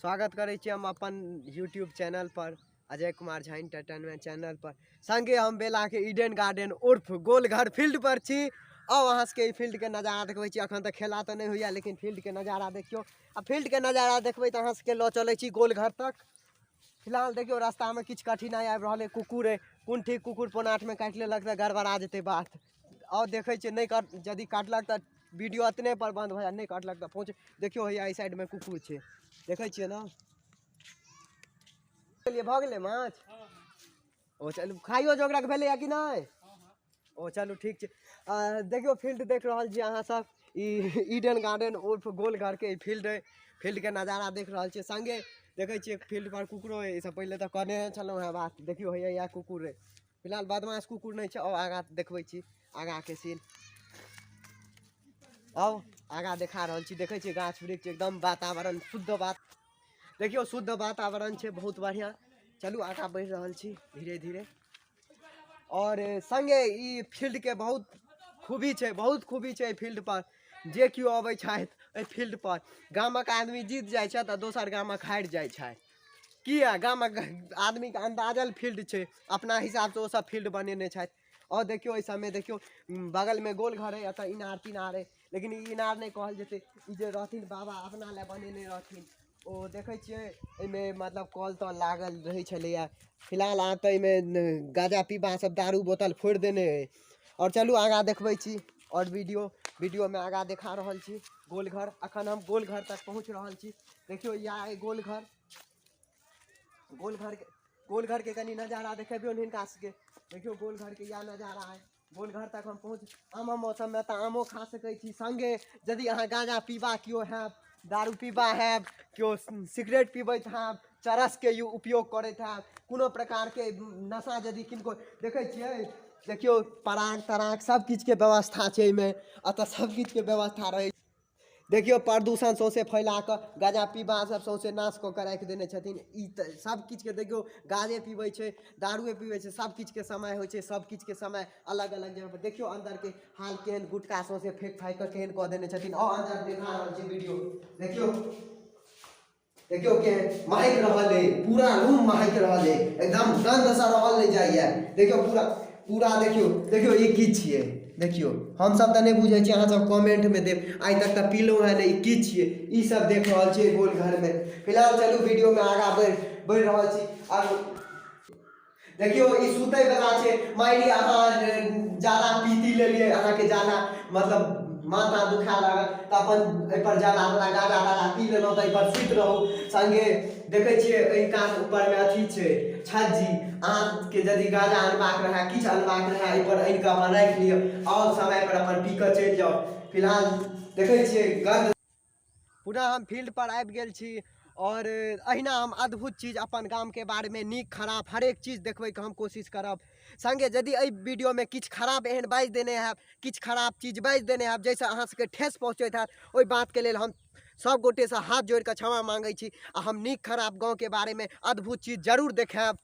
स्वागत करै छी हम अपन यूट्यूब चैनल पर, अजय कुमार झा एंटरटेनमेंट चैनल पर। संगे हम बेलाके ईडन गार्डन उर्फ गोलघर फील्ड पर छी। आउ अहाँ सबके ई फील्डके नजारा देखबै छी। अखन तऽ खेला तऽ नहि होइए, लेकिन फील्डके नजारा देखियौ। आ फील्डके नजारा देखबै तऽ अहाँ सबके लऽ चलै छी गोलघर तक। फिलहाल देखियौ रास्तामे किछु कठिनाइ आबि रहल अइ। कुकुर अइ, कोन ठीक कुकुर 7:45 काटि लेलक तऽ गड़बड़ा जेतै बात। आओर देखै छियै, नहि काट, यदि काटलक तऽ वीडियो एतने पर बंद भऽ जायत, नहि काटलक तऽ पहुँच। देखियौ हैया एहि साइडमे कुकुर छै, देखै छियै ने। चलिए, भऽ गेलै माछ। ओ चलू, खाइयो जोगरक भेलैया कि नहि? ओ चलू ठीक छै। देखियौ फील्ड देख रहल छी अहाँ सब, ई ईडन गार्डन उर्फ गोल घरके ई फील्ड अइ। फील्डके नजारा देख रहल छियै। संगे देखै छियै फील्ड पर कुकुरो अइ। एहिसँ पहिले तऽ कहने छलहुँ हेँ बात। देखियौ हैया इएह कुकुर अइ। फिलहाल बदमाश कुकुर नहि छै। आउ आगाँ देखबै छी आगाँके सीन। आउ आगाँ देखा रहल छी। देखै छियै गाछ वृक्ष, एकदम वातावरण शुद्ध बात। देखियौ शुद्ध वातावरण छै, बहुत बढ़िआँ। चलू आगाँ बढ़ि रहल छी धीरे धीरे। और संगे ई फील्डके बहुत खूबी छै, बहुत खूबी छै एहि फील्ड पर। जे केओ अबै छथि एहि फील्ड पर, गामक आदमी जीत जाइ छथि आ दोसर गामक हारि जाइ छथि। किया? गामक आदमीके अन्दाजल फील्ड छै, अपना हिसाबसँ ओ सब फील्ड बनेने छथि। और देखियौ एहि सबमे देखियौ बगलमे गोल घर अइ, एतऽ इनार तिनार अइ, लेकिन ई इनार नहि कहल जेतै। ई जे रहथिन बाबा अपना लए बनेने रहथिन। ओ देखै छियै एहिमे मतलब कल तल लागल रहै छलैए। फिलहाल आब तऽ एहिमे गाँजा पीबा सब दारू बोतल फोड़ि देने अइ। आओर चलू आगाँ देखबै छी आओर वीडियोमे आगाँ देखा रहल छी गोलघर। अखन हम गोलघर तक पहुँच रहल छी। देखियौ इएह अइ गोलघर। गोलघरके कनि नजारा देखेबियौ हिनका सबके। देखियौ गोलघरके इएह नजारा अइ। गोलघर तक हम पहुँच। आमक मौसममे तऽ आमो खा सकै छी। संगे यदि अहाँ गाँजा पीबा केओ हैब, दारू पीबा हैब, केओ सिगरेट पीबैत हैब, चरसके उपयोग करैत हैब, कोनो प्रकारके नशा यदि किनको देखै छियै, देखियौ पराग तराग सब किछुके व्यवस्था छै एहिमे। एतऽ सब किछुके व्यवस्था रहै। देखियौ प्रदूषण सौंसे फैला कऽ गाँजा पीबा सब सौंसे नाश कऽ कऽ राखि देने छथिन। ई तऽ सब किछुके देखियौ, गाँजे पीबै छै, दारुए पीबै छै, सब किछुके समय होइ छै, सब किछुके समय अलग अलग जगह पर। देखियौ अन्दरके हाल केहन, गुटखा सौंसे फेक फाकि कऽ केहन कऽ देने छथिन। आउ अन्दर देखा रहल छी वीडियो। देखियौ देखियौ केहन महकि रहल अइ, पूरा रूम महकि रहल अइ, एकदम गन्धसँ रहल नहि जाइए। देखियौ पूरा पूरा देखियौ, देखियौ ई की छियै। देखियौ हमसब तऽ नहि बुझै छियै, अहाँ सब कमेंटमे देब। आइ तक तऽ पीलहुँ हेँ नहि, ई की छियै। ई सब देख रहल छियै गोल घरमे। फिलहाल चलू वीडियोमे आगाँ बढ़ि बढ़ि रहल छी। आब देखियौ ई सुतै वला छै। मानि लिअ अहाँ ज्यादा पी ती लेलियै, अहाँके ज्यादा मतलब माथा दुखाए लागल तऽ अपन एहिपर ज्यादा तादा गाँजा ताजा पी लेलहुँ तऽ एहिपर सुति रहू। सङ्गे देखै छियै एहि कात ऊपरमे अथी छै छज्जी। अहाँके यदि गाँजा अनबाक रहए, किछु अनबाक रहए, एहिपर आनि कऽ अपन राखि लिअ आओर समयपर अपन पी कऽ चलि जाउ। फिलहाल देखै छियै गन्ध। पुनः हम फील्ड पर आबि गेल छी और अहिना हम अद्भुत चीज अपन गामके बारेमे नीक खराब हरेक चीज देखबैके हम कोशिश करब। सङ्गे यदि एहि वीडियोमे किछु खराब एहन बाजि देने हैब, किछु खराब चीज बाजि देने हैब जाहिसँ अहाँ सबके ठेस पहुँचैत हैत, ओहि बातके लेल हम सब गोटेसँ हाथ जोड़िकऽ क्षमा माँगै छी। आ हम नीक खराब गाँवके बारेमे अद्भुत चीज जरूर देखायब।